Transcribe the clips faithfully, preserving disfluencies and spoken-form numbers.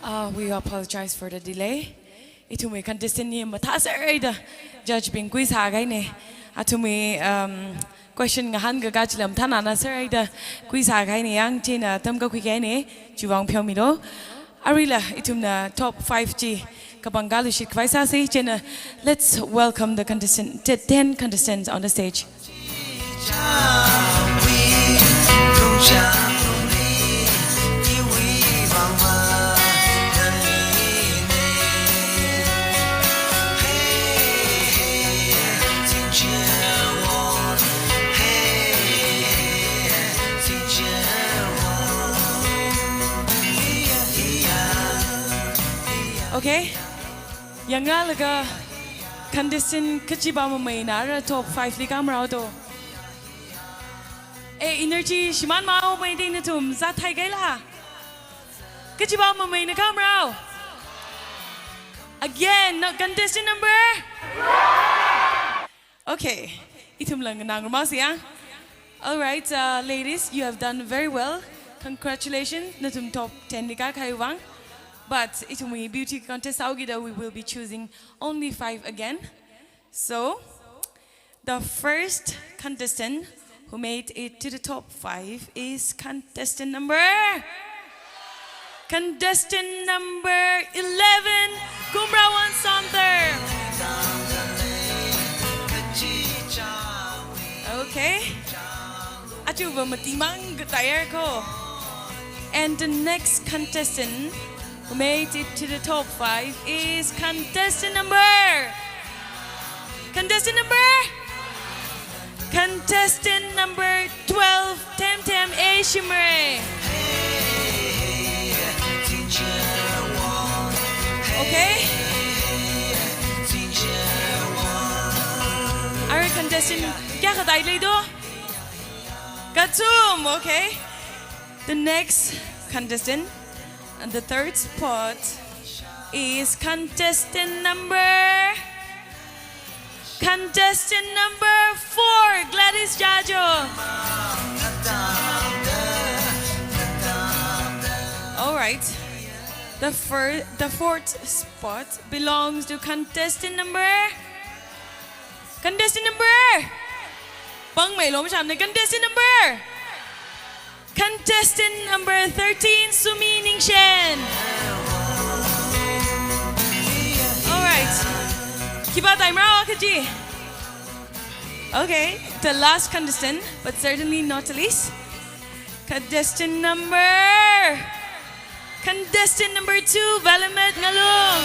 Uh, we apologize for the delay. Ithumwui contestant ni mathāser haida judge bing kuisā kahaina. Athumwui, um, question ngahānkaka chila mathānānāser haida kuisā kahaina, yang chieina tamkakhui kahaina, chiwui vang pheomilu. Aruila ithumna top five chi kapangkā luishit khavai sāsa, chieina let's welcome the contestant, te-, ten contestants on the stage. Okay. Yangrālaga contestant kachiva mameina ara top five li kāmarao to. Eh, energy shimānmamei da nathum, zat haikahaila. Kachiva mameina kāmarao. Again, no, contestant number? Okay. Ithumla nganāngarumsa ya. All right, uh, ladies, you have done very well. Congratulations, nathum top ten li kākahaiwui vang. But ithumwui beauty contest haokida, we will be choosing only five again. So, the first contestant who made it to the top five is contestant number, contestant number eleven, Kumrawon Somdar. Okay. Achuva mati mang katayar ko. And the next contestant who made it to the top five is contestant number, contestant number, contestant number twelve, Temtem A Shimray. Okay. Ara contestant kayākha tailei to? Kathum, okay. The next contestant, and the third spot is contestant number, contestant number four, Gladys Jajo. All right. The fir-, the fourth spot belongs to contestant number, contestant number. Pangmei lom shamne, contestant number. Contestant number thirteen, Sumi Ningshen. All right. Khipā taimara kaji? Okay, the last contestant, but certainly not the least. Contestant number, contestant number two, Velamet Ngalung.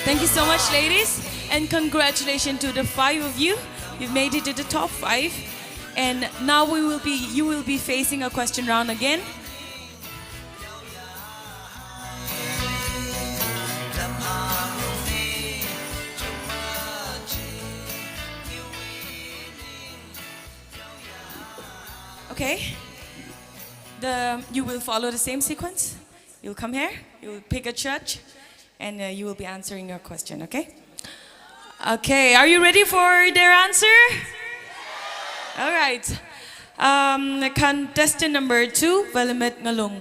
Thank you so much, ladies, and congratulations to the five of you. You've made it to the top five, and now we will be, you will be facing a question round again. Okay. The, you will follow the same sequence. You'll come here, you'll pick a judge, and, uh, you will be answering your question, okay? Okay, are you ready for their answer? All right. Um, contestant number two, Velamet Ngalung.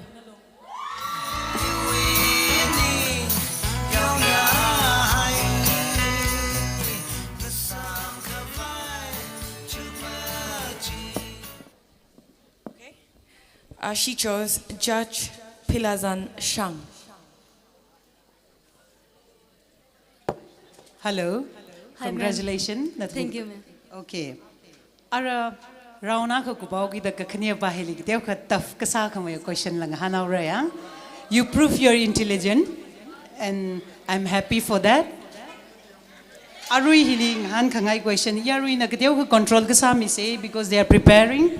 Ashichos Judge Philazan Shang. Hello. Hi, ma'am. Congratulations. Thank you, ma'am. Okay. Ara round akha kupao kida kakhane bahili kida ka tough kasā khamei question lang hanaoraya. You prove your intelligence, and I'm happy for that. Arui hili ngahānkhangai question. Yaruina kida ka control kasā mi se because they are preparing.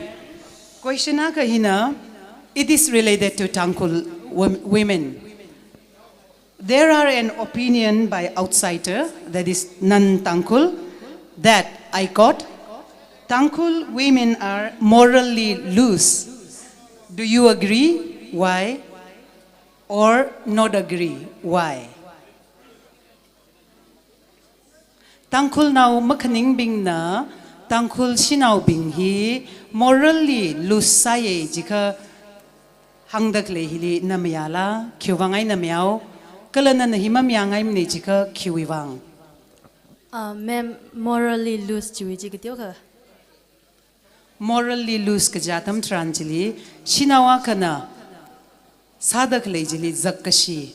Question akha hina, it is related to Tangkhul wom- women. There are an opinion by outsider, that is non-Tangkhul, that I quote, Tangkhul women are morally loose. Do you agree? Why? Or not agree? Why? Tangkhulnao makhaningbingna Tangkhul shanaobing hi morally loose sāya jikha hāngda khalei hili na mayāla, khiwui vang eina mayāo, kala nana hi mamayāngaimana jikha khiwui vang. Uh, ma'am, morally loose chiwui chi kateokha. Morally loose kaja atam tharan chili, shanao akhana sāda khalei chili zakkashi.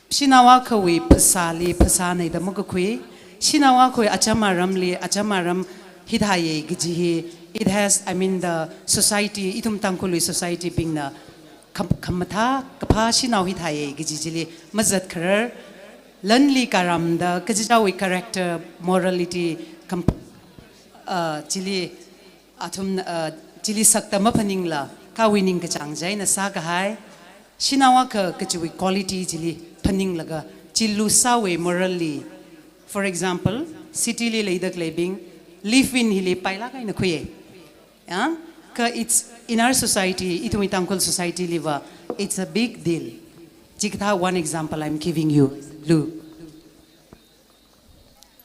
Shanao akhawui phasāli phasāna da makakhui. Shanao akhawui acham aramli acham aram hithāya kaji hi. It has, I mean, the society, ithum Tangkhulwui society bingna kham- khamathā kaphā shanao hithāya kaji chili mazatkharar. Lanli karamda kachichāwui character, morality, kham- uh, chili athum, uh, chili sakta maphaningla, kawui ningkachāng chieina sākahai. Shanao akha kachiwui quality chili phaninglaga, chi loose sāya morally. For example, city li leida khaleibing, live in hili pailāk eina khuiya. Ya? Kha it's in our society, ithumwui Tangkhul society liva, it's a big deal. Chikathā one example I'm giving you, Lu.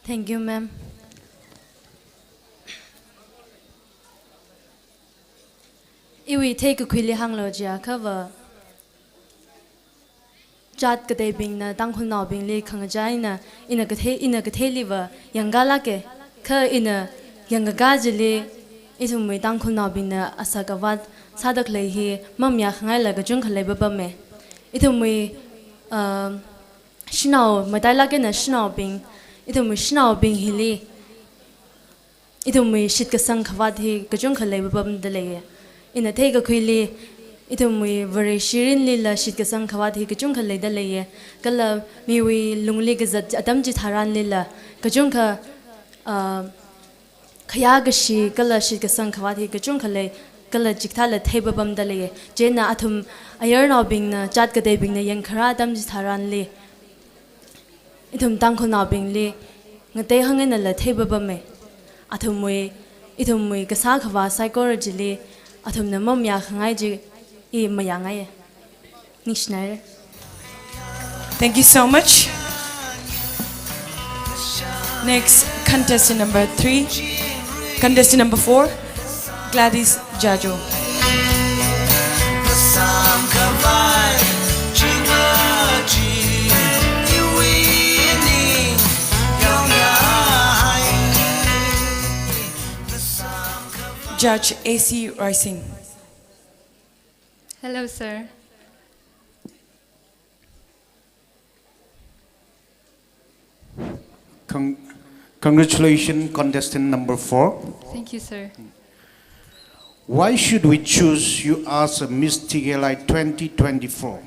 Thank you, ma'am. Iwui theikakhuili hānglu jiakhava, jat kateibingna Tangkhulnaobingli khangachā eina, ina kathei, ina katheiliva yangkālāka, kha ina yangkakā chili ithumwui Tangkhulnaobingna asak avat sāda khalei hi mamayākhangaila kachungkha leipapama. Ithumwui, uh, shanao, matailāk eina shanaobing, ithumwui shanaobing hili, ithumwui shitkasang khavāt hi kachungkha leipapamda leiya. Ina theikakhuili, ithumwui Vareshi mirinlila shitkasang khavāt hi kachungkha leida leiya. Kala miwui lungli kazat atam chitharanlila kachungkha, uh, khayā kashi kala shitkasang khavāt hi kachungkha lei, kala chikathāla theipapamda leiya. Chieina athum ayarnaobingna, jat kateibingna yangkharā atam chitharanli, ithum Tangkhulnaobingli ngateihang einala theipapama. Athumwui, ithumwui kasā khavā saikora chili athumna mamayākhangai chi i mayāngaiya. Ningshinaira. Thank you so much. Next, contestant number three. Contestant number four, Gladys Jajo. Judge A C Rising. Hello, sir. Con- Congratulations, contestant number four. Thank you, sir. Why should we choose you as a Miss T K L I twenty twenty-four?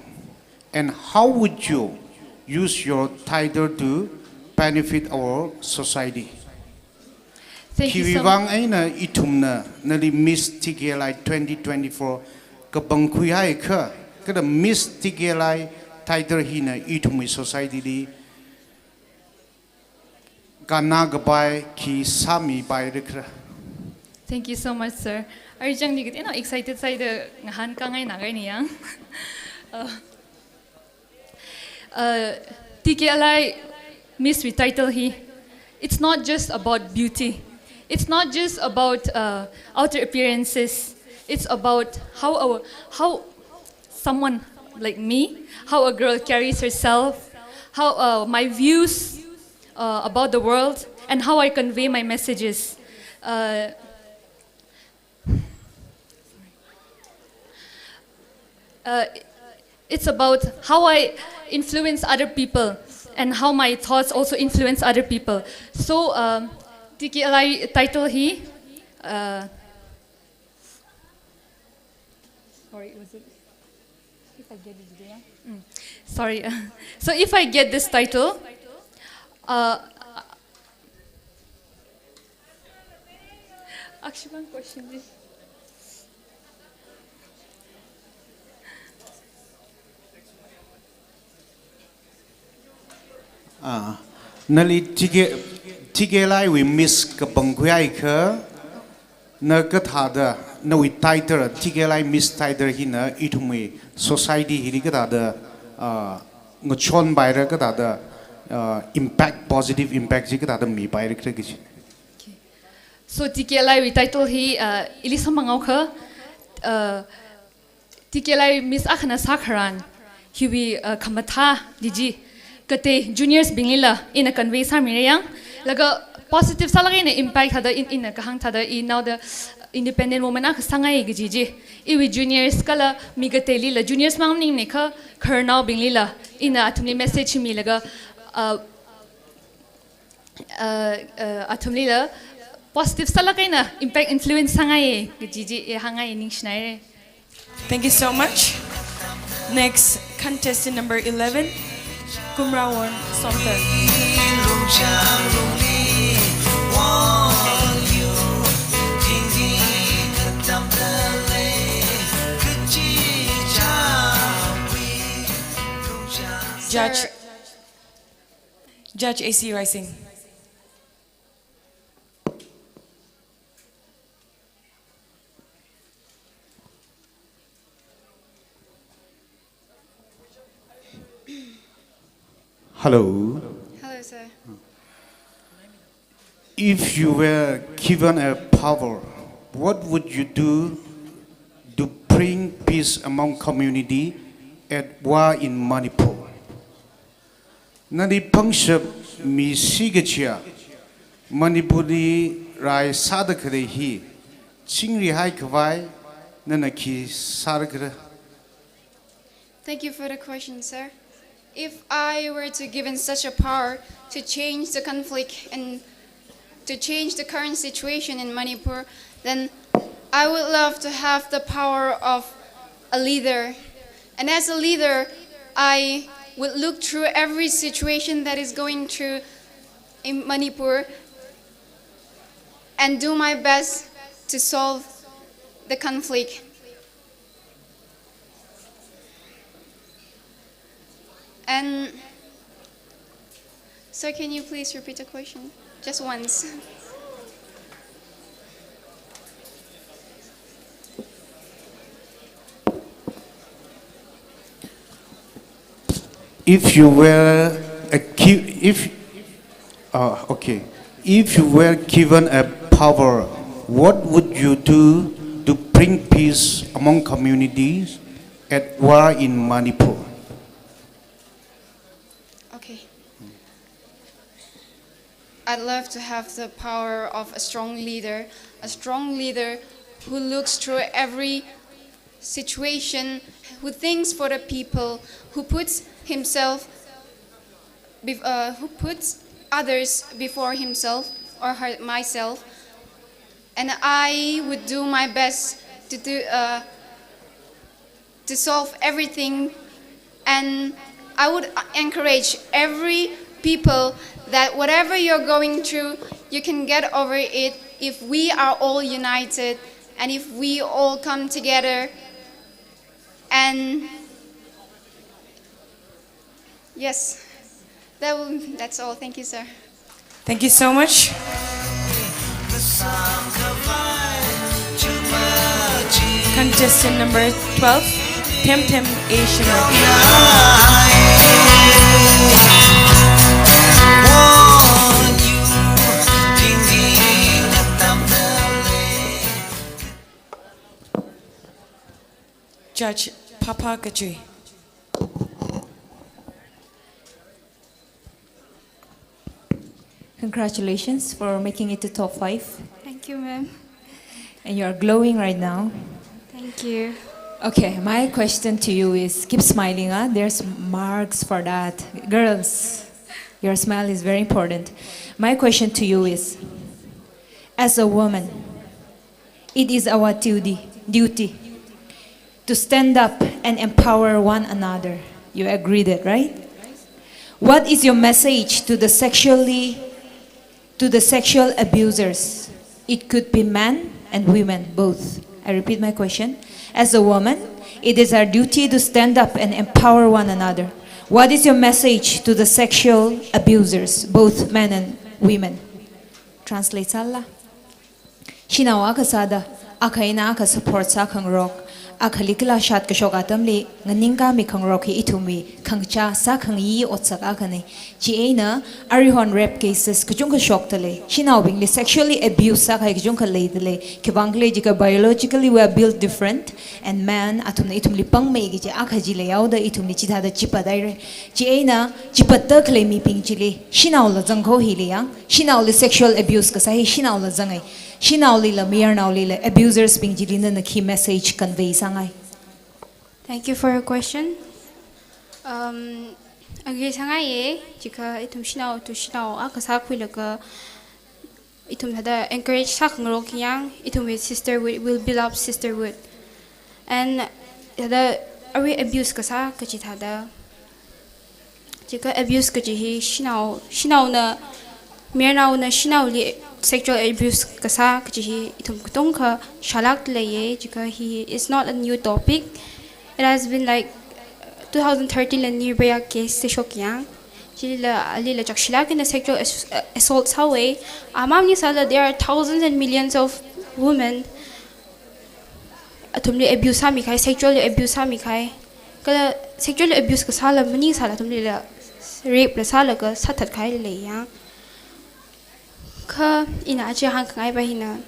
And how would you use your title to benefit our society? Thank you Khiwui so vang much. eina ithumna nali Miss T K L I twenty twenty-four kapangkhui haikha, kala Miss T K L I title hina ithumwui society li kannā kapai khi sāmipaira khala? Thank you so much, sir. Arui changli kateonao excited sāda ngahānkāngaina kaini yang. Uh, uh, T K L I Miss wui title hi, it's not just about beauty. It's not just about, uh, outer appearances. It's about how our, how someone like me, how a girl carries herself, how, uh, my views, uh, about the world, and how I convey my messages. Uh, Uh, it's about how I influence other people and how my thoughts also influence other people. So, um, T K L I title hi, uh, sorry, was it? If I get it, yeah. Mm. Sorry. So if I get this title, uh, actually, one question is, Ah, nali T K, T K L I wui Miss kapangkhui akha, na kathāda, nawui title, T K L I Miss title hina ithumwui society hili kathāda, ah, ngachonpaira, kathāda, ah, impact, positive impact chi kathāda mipaira khala kaji. Okay. So T K L I wui title hi, uh, ili samphang haokha, uh, T K L I Miss akhana sākharan, hiwui, uh, khamathā chi chi, katei juniors binglila ina convey sāmira yang, laga positive sālāk eina impact thāda in, ina kahāng thāda, inaoda independent woman akha sāngai kaji chi. Iwui juniors kala mi kateilila, juniors mang maningmana kha, khararnaobinglila ina athumli message milaga, uh, uh, uh, athumlila positive sālāk eina impact, influence sāngai kaji chi i hāngngai, ningshinaira. Thank you so much. Next, contestant number eleven, Kumrawon Somter. Judge, Judge A C Rising. Hello. Hello, sir. If you were given a power, what would you do to bring peace among community at war in Manipur? Nali pangshap misi kachiya, Manipurli rai sāda khalei hi chingri haikhavai nana khi sāra khala? Thank you for the question, sir. If I were to given such a power to change the conflict and to change the current situation in Manipur, then I would love to have the power of a leader. And as a leader, I would look through every situation that is going through in Manipur and do my best to solve the conflict. And so can you please repeat the question? Just once. If you were a ki-, if, uh, okay, if you were given a power, what would you do to bring peace among communities at war in Manipur? Okay. I'd love to have the power of a strong leader, a strong leader who looks through every situation, who thinks for the people, who puts himself, bef- uh, who puts others before himself or her, myself. And I would do my best to do, uh, to solve everything. And I would encourage every people that whatever you're going through, you can get over it if we are all united and if we all come together. And yes, that will, that's all. Thank you, sir. Thank you so much. Contestant number twelve, Temtem A Shimrab. Judge Papa Kachui. Congratulations for making it to top five. Thank you, ma'am. And you are glowing right now. Thank you. Okay, my question to you is, keep smiling, ah? There's marks for that. Girls, your smile is very important. My question to you is, as a woman, it is our duty, duty to stand up and empower one another. You agree that, right? What is your message to the sexually to the sexual abusers? It could be men and women both. I repeat my question. As a woman, it is our duty to stand up and empower one another. What is your message to the sexual abusers, both men and women? Translate sālala. Shanao akha sāda, akha eina akha support sākhangarok, akhali kala shat kashok atamli nganingkami khangarok hi ithumwui khangachā sākhangayi otsak akhana. Chieina, aruihon rape cases kachungkha shokdalei. Shanaobingli sexually abuse sākahai kachungkha leidalei. Khiwuivang khala jiakha biologically we are built different, and man athumna ithumli pangmei kaji akha chi leihaoda ithumli chithāda chipat haira. Chieina, chipatta khalei mibing chili, shanaola zangkahai hili yang, shanaoli sexual abuse kasā hi shanaola zanghai. Shanaolila, mayarnaolila, abusers bing chili nana khi message convey sāngai? Thank you for your question. Um, agree sāngaiya, jiakha ithum shanao to shanao akha sākhuilaga ithum thāda encourage sākhangarok yang, ithumwui sisterhood will build up sisterhood. And thāda arui abuse kasā kachi thāda, jiakha abuse kachi hi shanao, shanaona, mayarnaona shanaoli sexual abuse kasā kachi hi ithum katongkha shālākda leiya, jiakha hi is not a new topic. It has been like two thousand thirteen la Nirbhaya case se shok yang. Chilila, alila chakshilāk eina sexual ass-, assault sāhaowa. Amang ni sāla, there are thousands and millions of women athumli abuse sāmikahai, sexually abuse sāmikahai. Kala sexually abuse kasāla maning sāla athumlila rape la sālaga sāthatkahai lei yang. Kha ina aja hāngkhangai pa hina,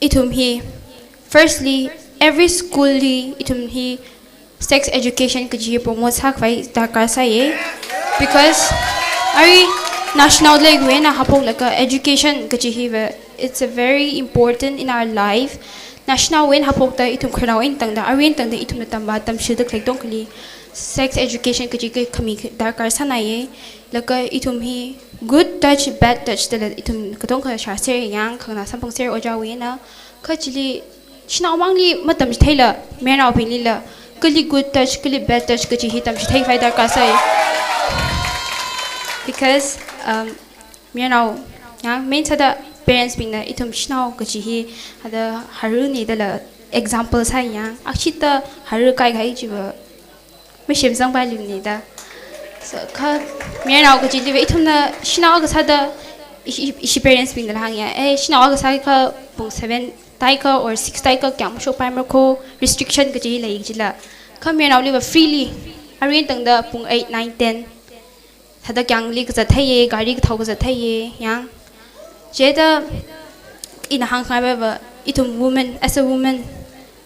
ithum hi, firstly, every school li ithum hi sex education kaji hi promote sākhavai darkar sāya. Because arui national level eina haophoklaga education kaji hiva, it's a very important in our life. National wui eina haophokta ithum khararnao eina tangda, arui eina tangda ithumna tamba tamshida khalei katongkhali sex education kaji hi khami darkar sānaiya. Laga ithum hi good touch, bad touch dala ithum katongkha shāser yang, khangna samphangser ojāwui eina. Kha chili shanao mangli matamchitheila, mayarnaobinglila kali good touch, kali bad touch kaji hi tamchitheikhavai darkar sāya. Because, um, mayarnao yang main sāda parents bingna ithum shanao kaji hi thāda haruna dala example sāya yang, actually thāda haru kaikhai chiva mashemsangpailuna da. So, kha mayarnao kachiliva ithumna shanao akha sāda ishi, ishi parents bingna hāngya, eh, shanao akha sākha pung seven tāikha or six tāikha kayākha mashokpaimara kho, restriction kaji lei kajila. Kha mayarnaoliva freely, arui eina tangda pung eight, nine, ten thāda kayākhali kazat theiya, gari kathao kazat theiya yang. Chithāda ina hāngkhangai pava, ithum woman, as a woman,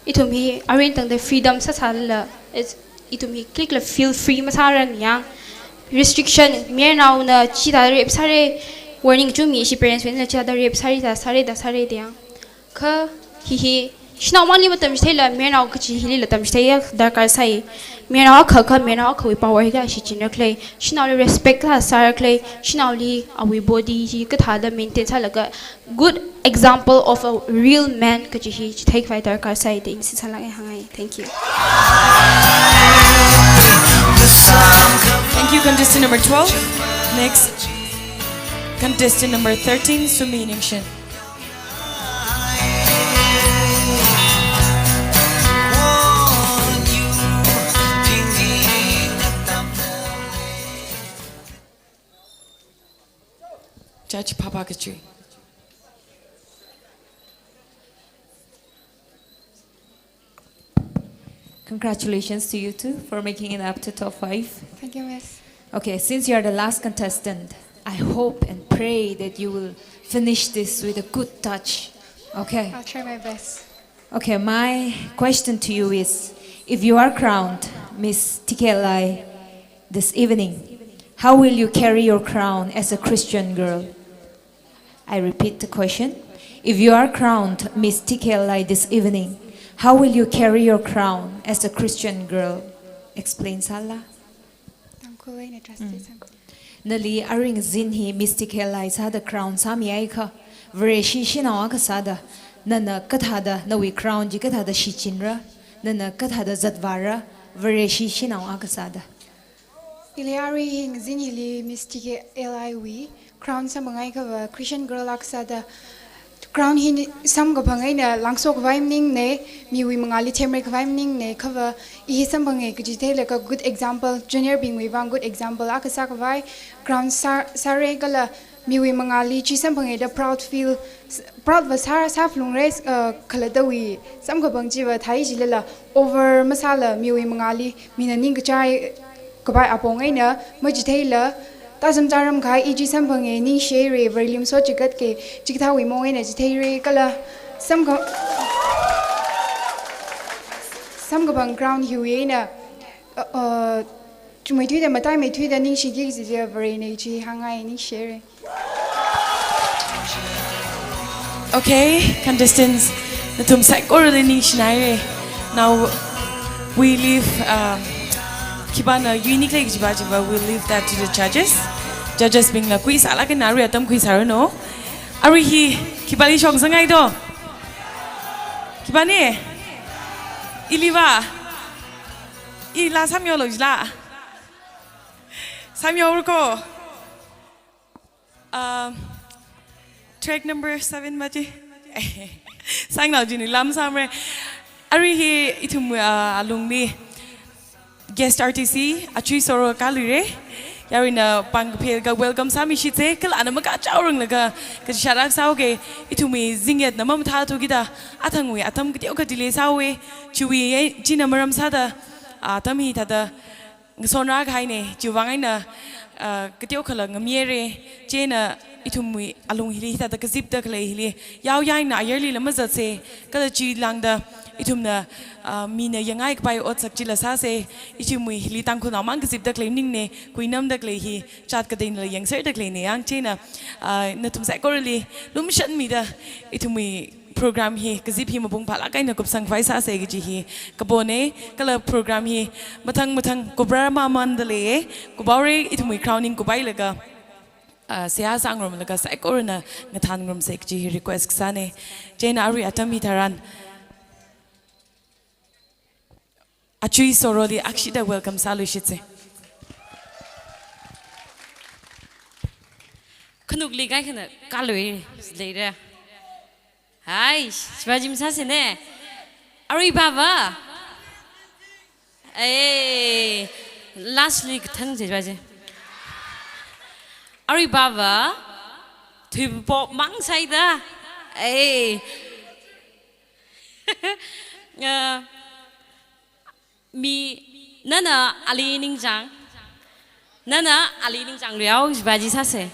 ithum hi arui eina tangda freedom sāsālala, it's, ithum hi klikla feel free masārarmana yang. Restriction, mayarnaona chithāda rape sāra, warning kachungkha mi, ishi parents bingna chithāda rape sāra da, sāra da, sāra da yang. Kha hi hi shanao mangli matamchitheila, mayarnao kaji hilila tamchitheiya darkar sāya. Mayarnao akha kha, mayarnao akhawui power hi kayākha shichinra khala, shanaoli respect kathā sāra khala, shanaoli awui body hi kathāda maintain sālaga good example of a real man kaji hi chitheikhavai darkar sāya da ina shitsanglaga hāngngai. Thank you. Thank you, contestant number twelve. Next, contestant number thirteen, Sumi Ningshen. Judge Papa Kachui. Congratulations to you two for making it up to top five. Thank you, Miss. Okay, since you are the last contestant, I hope and pray that you will finish this with a good touch. Okay? I'll try my best. Okay, my question to you is, if you are crowned Miss T K L I this evening, how will you carry your crown as a Christian girl? I repeat the question. If you are crowned Miss T K L I this evening, How will you carry your crown as a Christian girl? Explain sāla. Tangkhul eina translate sāmi. Nali arui ngazin hi Miss T K L I sāda crown sāmiakha, Vareshi shanao akha sāda, nana kathāda nawui crown chi kathāda shichinra, nana kathāda zatvāra, Vareshi shanao akha sāda. Ili arui hi ngazin hili Miss T K L I wui crown samphangakha va Christian girl akha sāda crown hi samkaphang eina langso khavai maningne, miwui mangāli themrei khavai maningne, kha va i hi samphanga kaji theilaga good example, junior bingwui vang good example akha sākhavai crown sā, sāra kala miwui mangāli chi samphangda proud feel, proud va sā, sāphalungra, uh, khalattawui samkaphang chi va thai jilala over masāla miwui mangāli mina ningkachai khavai apong eina machitheila, tazam charam kha i chi samphanga ningshira, Vareli masot chigat kha chikathāwui maong eina chitheira kala samka-, samkaphang crown hiwui eina, uh, uh, chungmeithuida, mataimeithuida ningshiki kaji chi Varena chi hāngngai, ningshira. Okay, contestants, nathum saikorali ningshinaira. Now, we leave, um, khipāna unique lei kajiva chiva, we'll leave that to the judges. Judges bingla khuisālaga arui atam khuisāranu. Arui hi khipāli shokzanghai do? Khipāna? Iliva? Ila samyolo jila? Samyoro ko? Um, track number seven maji. Sangnao jini lam samre. Arui hi ithum, uh, alungli guest artist hi Achui Soro kaluira. Yaruina pāng kaphe laga welcome sāmishitse, kala ana makachao ranglaga kachishārak sāoke, ithumwui zingyatna mamathāthu kida, athangwui atam kateokha delay sāhaowa, chiwui, eh, china maram sāda, ah, atam hithāda ngasonrākahaina, chiwui vang eina, ah, kateokhala ngamayara, chieina ithumwui alung hili hithāda kazipda khalei hili, yaoyaina ayarlila mazatsa, kala chi lāngda ithumna, ah, mina yangngai kapai otsak chila sāsa, ithumwui hili Tangkhulnao mang kazipda khalei maningna, kuinamda khalei hi, chat kateinala yangserda khaleina yang chieina, ah, nathum saikorali lumashanmida ithumwui program hi, kazip hi mapung phālāk eina kupsang khavai sāsa kaji hi kapona, kala program hi mathang mathang kupra mamanda leiya, kupaora, ithumwui crowning kuphailaga, ah, seihā sāngarumlaga saikorana ngathānngarumsa kaji hi request kasāna. Chieina arui atam hitharan Achui Soroli akshida welcome sāluishitse. Khanukli kaikhana kalui leira. Hai, Shivaji masāsena. Arui baba. Eh, lastly kathang Shivaji. Arui baba. Thuipop mang saida. Eh. Ah, mi, nana ali ningchāng. Nana ali ningchāng riao Shivaji sāsa.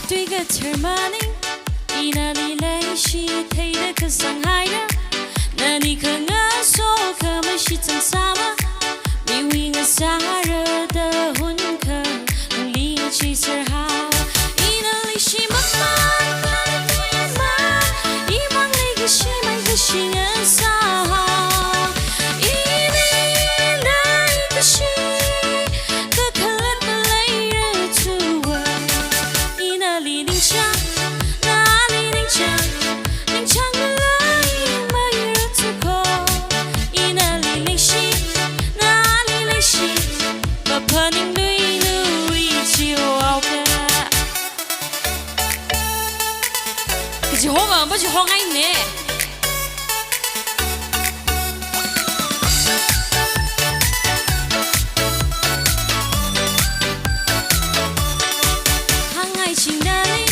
Tui kathar maning, ina nali leishi theida kasānghaira, nani khangaso khamashit zangsāma, miwui ngasārada hunkha, lungli chi serhao, ina leishi mapam, ina leishi mapam, imang leikashi, mang kashi ngasāhao, ina leikashi, kakhalat maleirarthuwa, ina ali ningchāng, nali ningchāng, ningchāng maleimeirathuko, ina ali leishi, nali leishi, maphaning lui lui chihaoka. Kachihoma, machihongaina. Hāngngai chingda lei,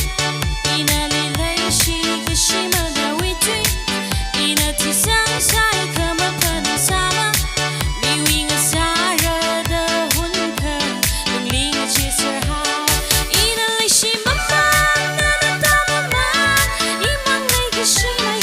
ina ali leishi kashi manawui tui, ina thisang sai khamaphan sāma, miwui ngasārada hunkha, lungli chi serhao, ina leishi mapam, nana tāmamān, imang leikashi, mang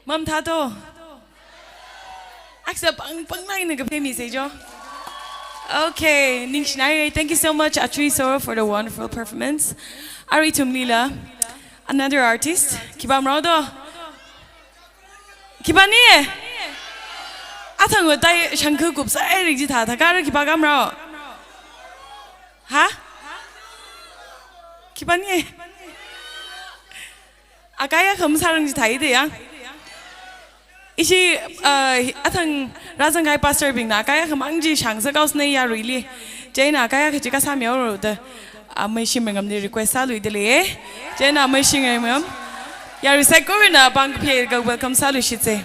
Mamathā to. Aksa pang pang laina kaphemi sācho. Okay, ningshinaire. Thank you so much, Achui Soro, for the wonderful performance. Arui ithumlila another artist. Khipā marao to? Khipāna? Athang ngatai shangkha kupsai rikji thāthā kara khipākha marao? Ha? Khipāna? Akai akham sārang jithai de ya. Ishi, uh, athang rāzangkahai pastor bingna akai akhamang chi shang sākao sāna yaruili. Chieina akai akha chi kasā mihaoro da, ah, Meishim Rengam-li request sāluidalei. Chieina Meishim Rengam, yarui saikorana pāng kaphālaga welcome sāluishitse.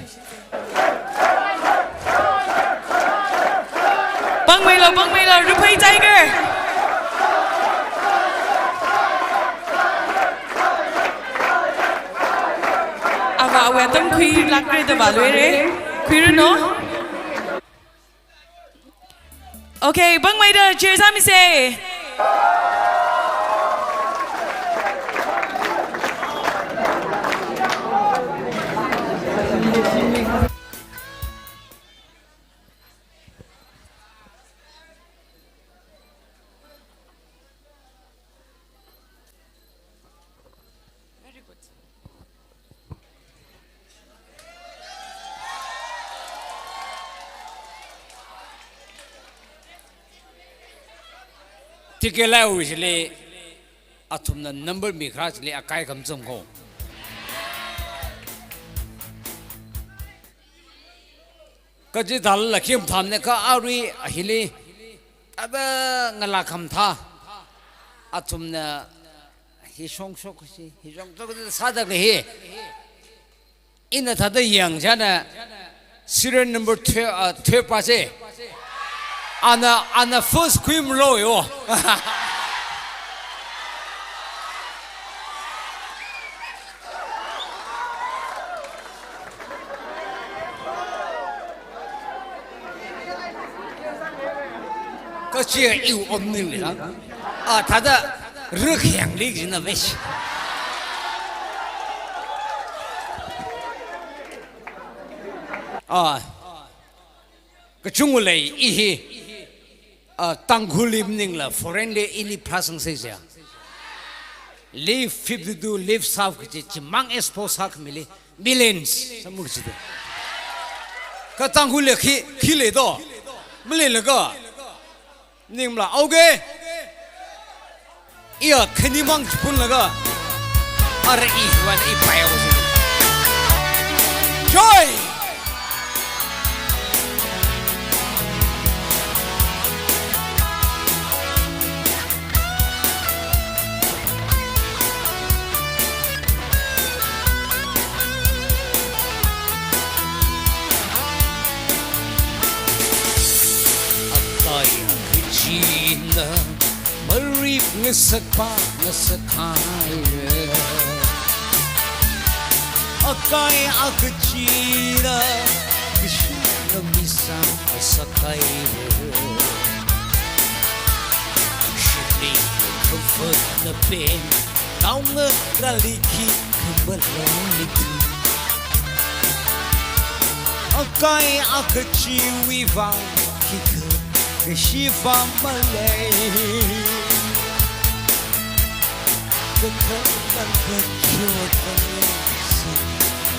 Pāngmeilo, pāngmeilo, Ruphei Tiger. Ava, ava atam khuilākra da vāluire. Khuiranu. Okay, pāngmeida cheer sāmise. Very good. Ticket laihaoshili, athumna number mikharā chili akai akha mazangko. Kachithālala khi mathāmana kha arui ahili, aba ngalā khamathā. Athumna hi shongshok kashi, hi shongshok kashi sāda khalei hi. Ina thāda yangchāna serial number twelve, uh, twelve pa se. Ana, ana first khuimalo yo. Kachi iwui omningli lang. Ah, thāda rikhyangli jina vesh. Ah, kachungkha lei i hi. Ah, Tangkhulli maningla foreign li ili pharāsang sāsa. Live fifty-two, live south kachi, chimang expose sākhamili, millions, samuk chida. Kha Tangkhulli khi, khi lei to, maleilaga, maningla, okay. Iya, khanimang chiphunlaga. Ara iwui vang i paihaosa. Joy! Akai kachina marip ngasakpa ngasakhaira. Akai akachina kashungna misang ngasakhaira. Shimli khamfatna pen, naongarāli khikha malung mitu. Akai akachiwui vang khikha kashiva malei. Kakhalang kachot pangsa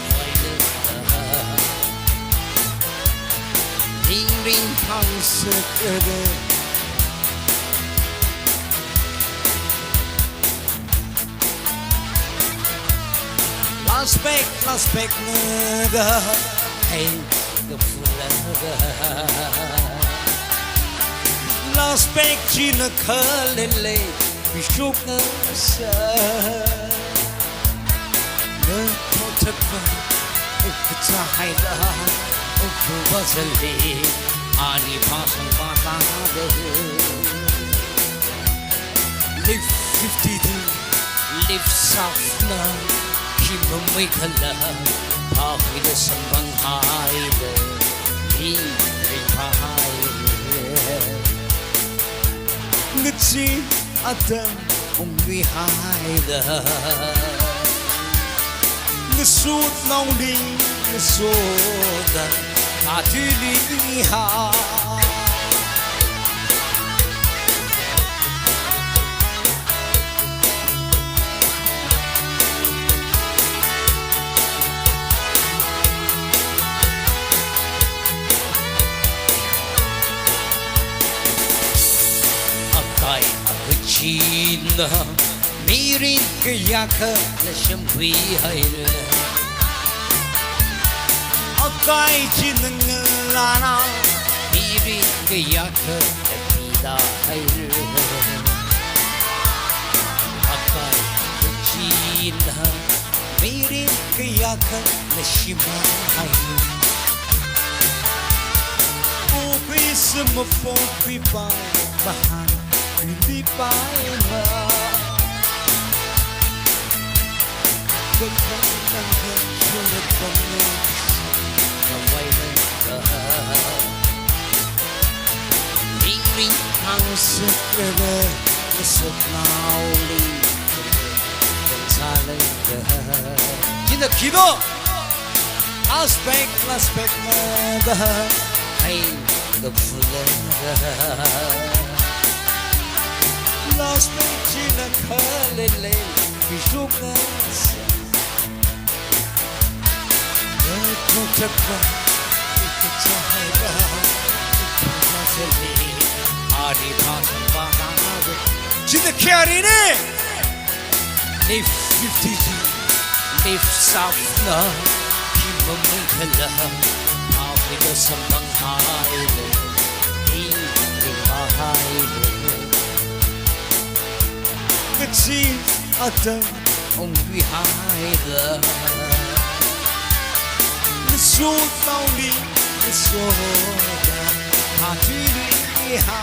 maila. Ringring pangsa kada. Last pek, last pek nada. Hey, the fool. Last pek china khalele, bishop nasa. Nathotapa, ukta haida, ukta bazali, ani pasang batade. Live fifty-two, live south na, khi mamei khala, phahuida samphang haida, mi ringphā haida. Ngachee atam ungmi haida. Ngasut naoli Soda, atili ha. Akai akachina, mirin kayākha nashimwui haira. Akai china ngalāna, mirin kayākha napida haira. Akai akachina, mirin kayākha nashimwui haira. Pokhui sima pokhui pai, mahān khuili paima. Kachang nang kachang nang kawai nang ka. Ring ring hāngsa kala, masot naoli, kachang nang ka. China khi do. Last peg, last peg na da. Hai, kapula da. Last peg china khalele, pishuk na sa. China khi arine. Nif fifty-two, nif safna, khi mamai khala, awui da samphang haira, hi hi haira. Kachi atam ungbi haira. Naso taoli, naso da, atili ha.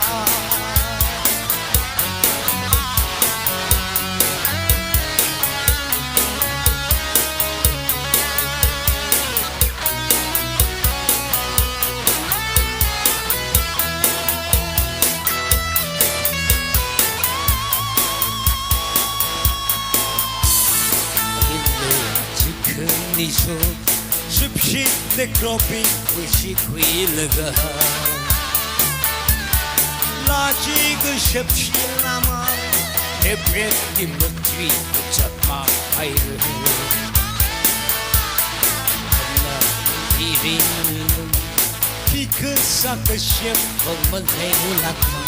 Chicken ni so, shipshit ne cropping, wishi khuilaga. Lachi ka shapshi lama, epret ni matri, chakma haira. Ana irin, khi kasā kashap, bangman hailakma.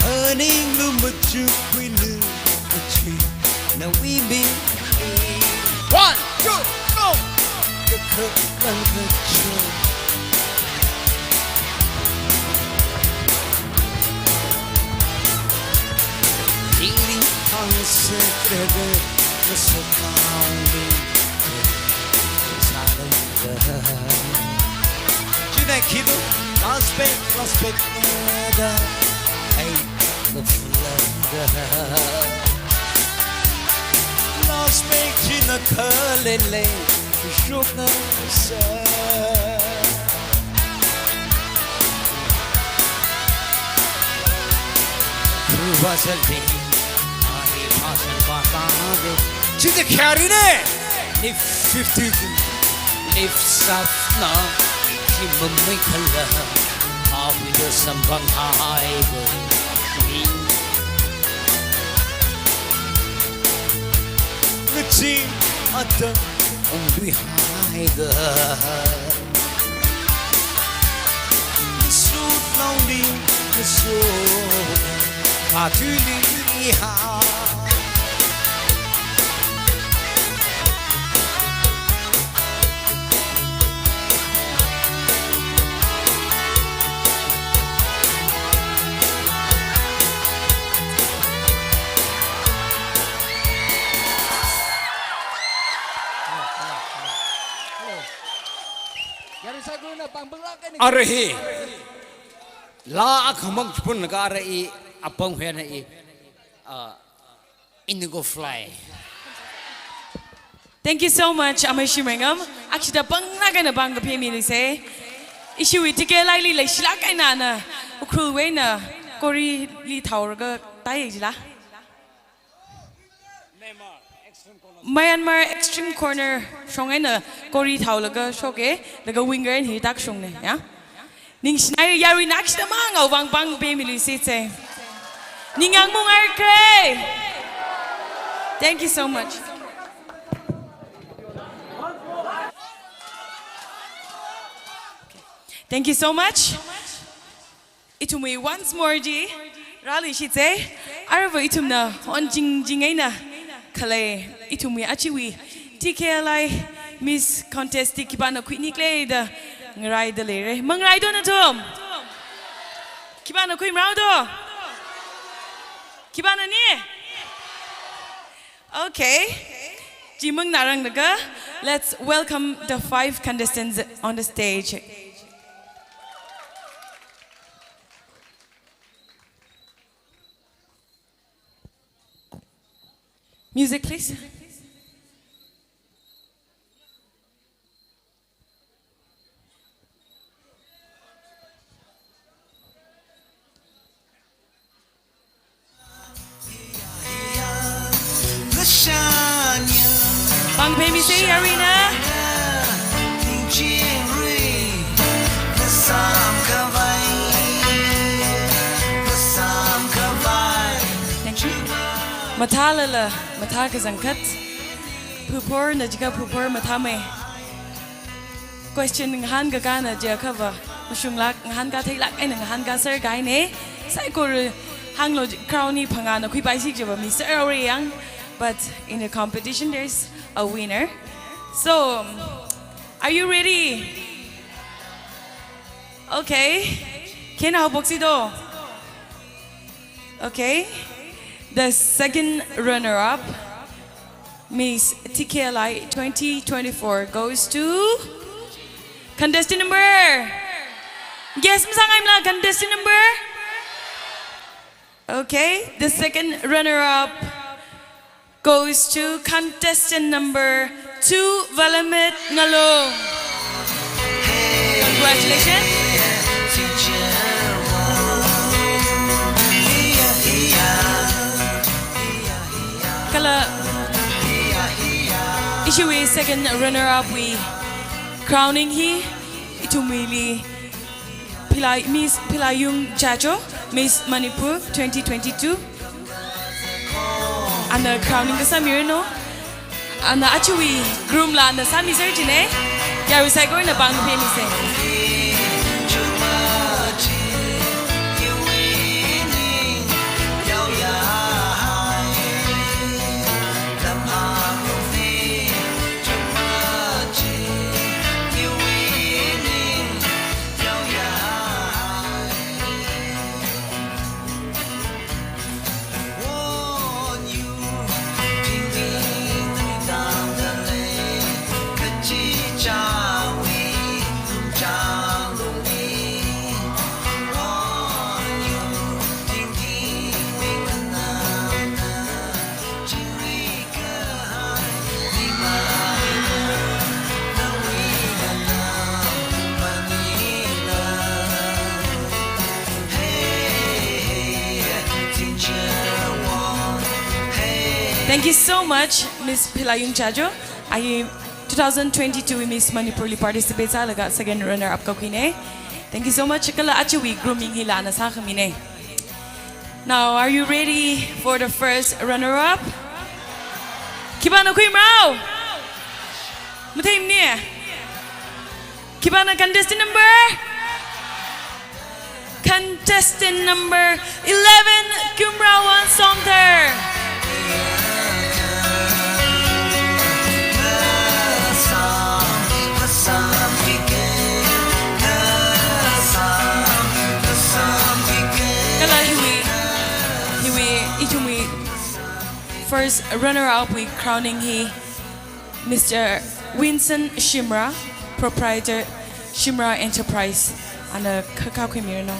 Aning lu machu khuilu, machu, nawui mi. One, two, go! Kakha lang kacho. Ring ring hāngsa kala, masot naoli, kachang nang ka. China khi do, last peg, last peg na da. Hai, kapula da. Last peg china khalele, pishuk na sa. Khuwa sali, ahi pasang patang ade. China khi arine. Nif fifty-two, nif safna, khi mamai khala, awui da samphang haira. Kachi atam ungbi haira. Naso taoli, naso da, atili ha. Ara hi, laa akhamang chipun laga ara i, apong hena i, ah, Indigo Fly. Thank you so much, Amei Shimrengam. Akshida pangna kana pang kaphimilise. Ishiwui ticket laili leishilak eina na, Ukhrulwui eina, Koreili thaoraga tai jila. Myanmar extreme corner shong eina kori thaolaga shoke, laga winger eina hi tak shongne, ya. Ningshinai yarui nakshida mang awang pang pemili sitse. Ningyang mungar kre. Thank you so much. Thank you so much. Ithumwui once more ji rāluishitse, arava ithumna onjing jing eina khalei ithumwui achiwui T K L I Miss Contest ti khipāna khuini khala da ngaraida leire. Mangaraido nathum? Khipāna khuimaraodo? Khipāna ni? Okay. Chimang narang laga, let's welcome the five contestants on the stage. Music, please. Pang pemisa yarina. Thank you. Mathālala, mathā kazangkhat. Phupor na jiakha phupor mathāmei. Question ngahānkakāna jiakhava mashunglāk, ngahānkatheilāk eina ngahānkaser kahaina. Saikora hānglo, crown hi phangāna khuipaisi jiva mi sāra yang. But in a competition, there's a winner. So, are you ready? Okay. Kena haophok sido. Okay. The second runner-up, Miss T K L I twenty twenty-four, goes to contestant number. Guess masāngaimala, contestant number? Okay, the second runner-up goes to contestant number two, Valamet Ngalung. Congratulations. Kala ishiwui second runner-up wui crowning hi ithumwuili Philai-, Miss Philayung Chacho, Miss Manipur twenty twenty-two. Ana crowning kasāmiranu. Ana achiwui groom la ana sāmiser jina. Yarui saikorana pang pemisa. Thank you so much, Miss Philayung Chajo. Ahi two thousand twenty-two Miss Manipur li participate sālaga second runner-up kakhuina. Thank you so much. Kala achiwui grooming hila ana sākhamina. Now, are you ready for the first runner-up? Khipāna khuimarao? Matheimana. Khipāna contestant number? Contestant number eleven, Kumrawon Somther. Kala hiwui, hiwui, ithumwui first runner-up wui crowning hi Mister Winston Shimra, proprietor Shimra Enterprise, ana khakha khuimiranu.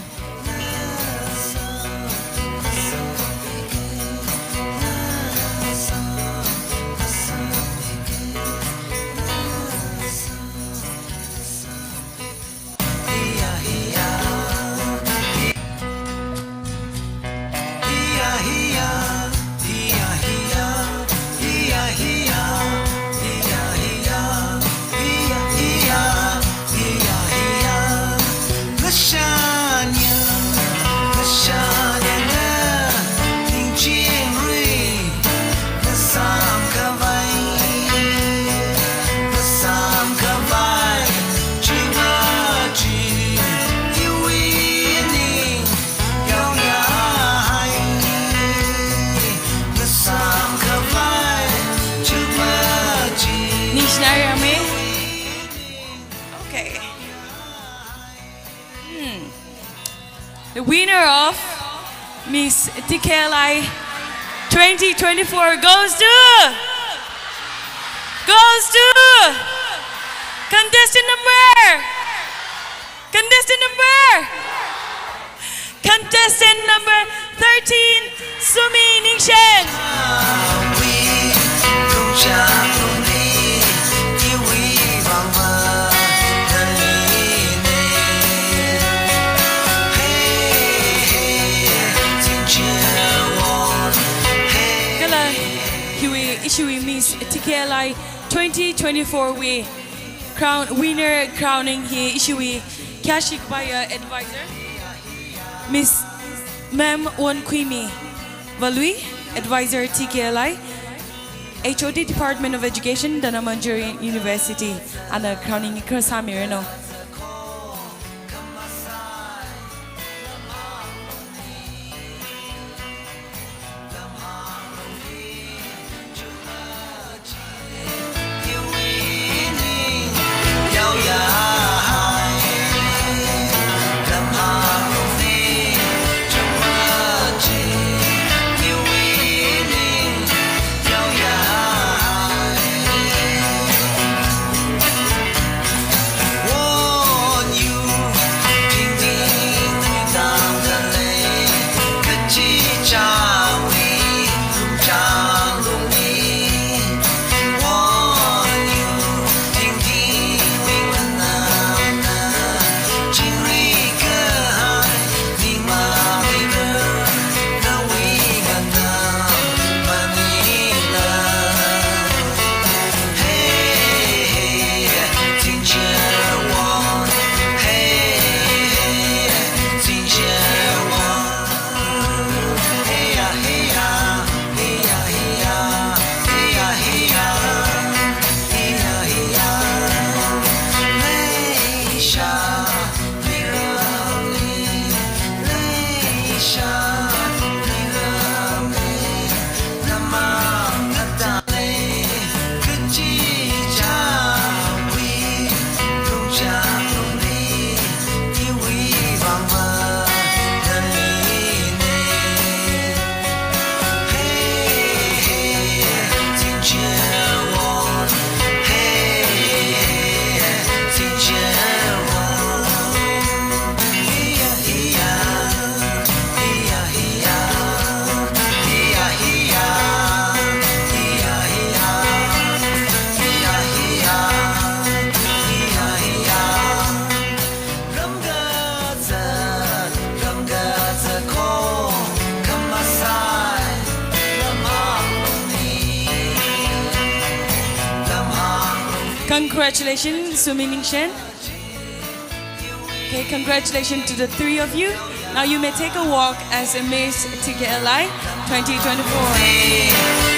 The winner of Miss T K L I twenty twenty-four goes to, goes to contestant number, contestant number, contestant number thirteen, Sumi Ningshen. Kala hiwui, ishiwui Miss T K L I twenty twenty-four wui crown, winner crowning hi ishiwui khayāshi kapaiya advisor, Miss Ma'am Wonkhuimi Valui, advisor T K L I, H O D Department of Education, Dhanamanjuri University, ana crowning hi khara sāmiranu. Congratulations, Sumi Ningshen. Okay, congratulations to the three of you. Now you may take a walk as a Miss T K L I twenty twenty-four.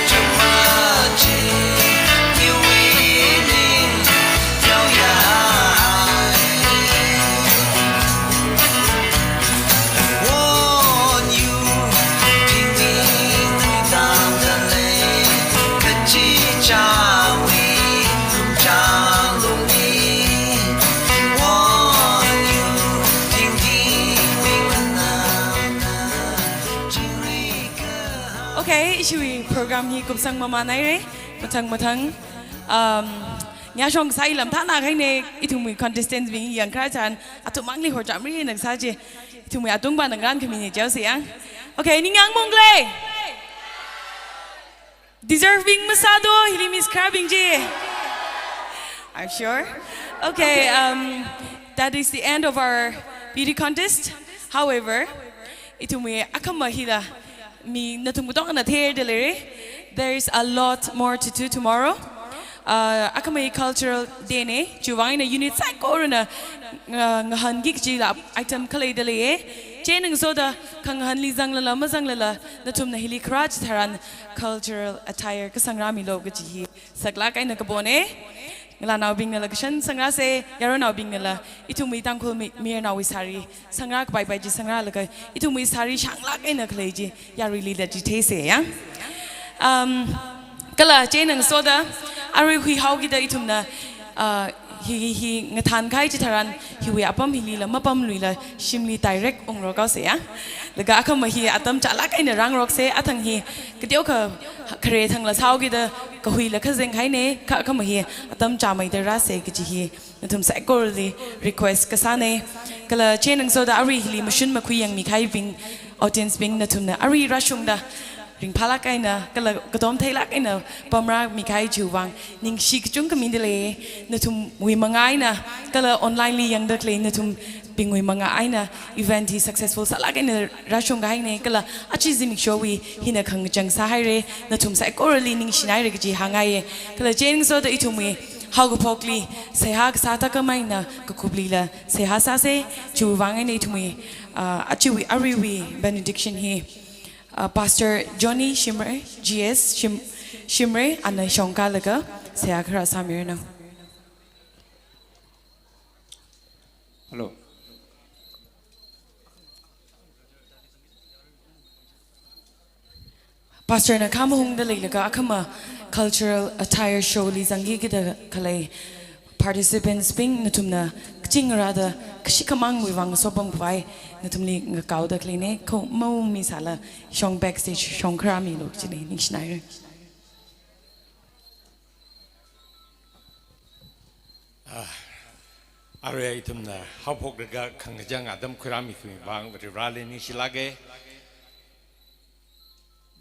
Okay, ishiwui program hi kupsang mamānhaira. Mathang mathang, um, ngasong sai lam thāna kahaina, ithumwui contestants bing yangkharā chān, athum mangli horchamrina kasā chi. Ithumwui atungpa ngarān khamina jihaosa yang. Okay, ningyāng mungkle. Deserving masādo, hili miss kharābing chi. I'm sure. Okay, um, that is the end of our beauty contest. However, ithumwui akhama hila mi nathum katongana theida leira. There is a lot more to do tomorrow. Uh, akhama hi cultural day na, chiwui vang eina unit saikorana, uh, ngahānki kajila item khalei dalei. Chieina ngasoda khangahānli zanglala mazanglala, nathumna hili kharā chitharan cultural attire kasangrāmilu kaji hi saklāk eina kapona. Ngalānaobingnala kashan sangrāsa, yaronnaobingnala ithumwui Tangkhul mi, mayarnaowui sari sangrā kapaipai chi sangrālaga, ithumwui sari shānglāk eina khalei chi yaruilila chitheisa yang. Um, kala chieina ngasoda arui huihaokida ithumna, uh, hi, hi ngathānkahai chitharan, hiwui apam hilila mapamluila shimli direct ungrok haosa ya. Laga akhama hi atam chālāk eina rāngaroksa, athang hi kateokha khare thangla sāhaokida kahuila khazenghaina, kha akhama hi atam chāmeida rāsa kaji hi nathum saikorali request kasāna. Kala chieina ngasoda arui hili mashun makhui yangmikahaibing, audience bing, nathumna arui rāshungda ringphālāk eina, kala katom theilāk eina pamrāmikahai chiwui vang ningshi kachungkha mida lei. Nathumwui manga eina, kala online li yangda khalei nathumbingwui manga eina event hi successful sālāk eina rāshungkahaina, kala aja zimikshowui hina khangachang sāhaira. Nathum saikorali ningshinaira kaji hāngngaiya. Kala chieina ngasoda ithumwui haokaphokli seihā kasā thākhamei eina kakuplila seihā sāsa, chiwui vang eina ithumwui, ah, ajawui aruiwui benediction hi, ah, Pastor Johnny Shimray, G S Shim-, Shimray, ana shongkalaga seihā kharā sāmiranu. Hello. Pastor na khā mahungda leilaga akhama cultural attire show li zangki kida khalei participants bing nathumna kachingrāda kashi khamangwui vang sopam khavai nathumli ngakaoda khaleina, kho maungmisāla shong backstage shong kharāmilu jina, ningshinaira. Ah, arui ithumna haophokraga khangachang atam khuirāmikhui vang Varivarali ningshilāka.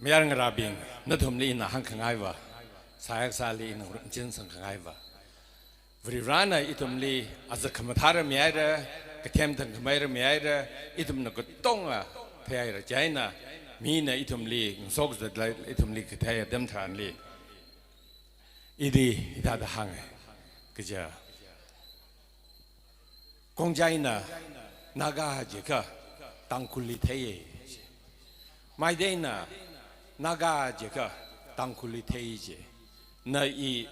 Mayarngarābing, nathumli ina hāngkhangaiva, sāyakasāli ina ngurumchin sangkhangaiva, Varivarana ithumli azak khamathāra mihaira, kathem thangkhameira mihaira, ithumna katonga theihaira, chieina mina ithumli ngasokzatla ithumli kathei atam tharanli, idi hithāda hānga, kaja. Khongjaina Naga jiakha Tangkhulli theiya. Meiteina Naga jiakha Tangkhulli thei ji. Na i,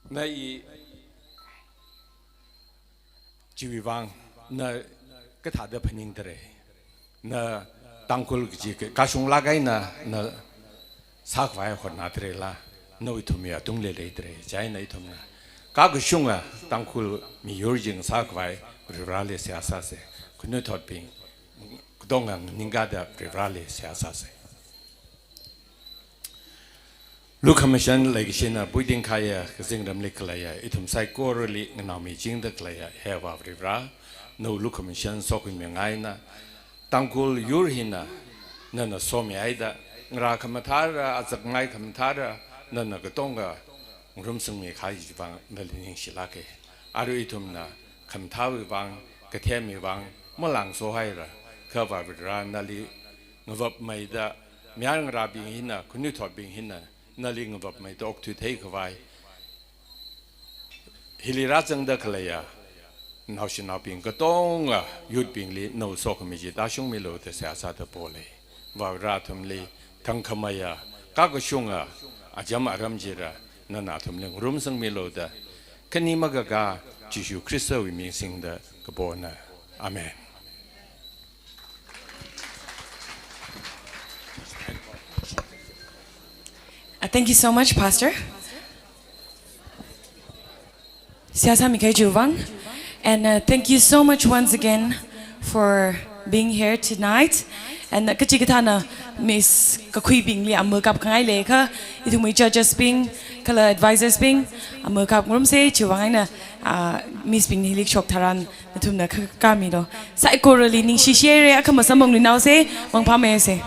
na i, chiwui vang na kathāda phaningdalei. Na Tangkhul kaji ka-, kashunglāk eina na sākhavai hotnadaleila, nawui ithumwui atungli leidalei, chieina ithumna kakashunga Tangkhul miyur chi ngasākhavai Varivarali seihā sāsa, khanuithotbing katonga nganingkāda Varivarali seihā sāsa. Lukhamashan leikashina puiting kahaiya kazingramli khaleiya ithum saikorali nganaomichingda khaleiya he Avā Varivara, nawui lukhamashan sokhami ngaina, Tangkhul yur hina nana somihaida, ngarā khamathāra, azak ngai khamathāra, nana katonga ngarumsangmi kahai vang nali ningshilāka. Arui ithumna khamathāwui vang, kathemwui vang malāngsohaira, kha Avā Varivara nali ngavapmeida, mayarngarābing hina, khanuithotbing hina nali ngavapmeida okthuithei khavai, hili rāzangda khaleiya naoshinaobing katonga youth bingli nawui sokhami chi tāshungmilu da seihā sāda polei. Avā Varivara athumli thangkhameiya, kakashunga acham aram chila nana athumli ngarumsangmilu da, khani makaka Jishu Khristawui ming singda kapona. Amen. Uh, thank you so much, Pastor. Seihā sāmikahai chiwui vang. And, uh, thank you so much once again for being here tonight. And, uh, kachikathāna Miss kakhuibingli amu kapkhangai leikha, ithumwui judges bing, kala advisors bing, amu kapngarumsa, chiwui vang eina, uh, Miss bing hili shok tharan nathumna kha-, khamilu. Saikorali ningshishihaira, akhama samphangluinaosa, mangphāmeisa.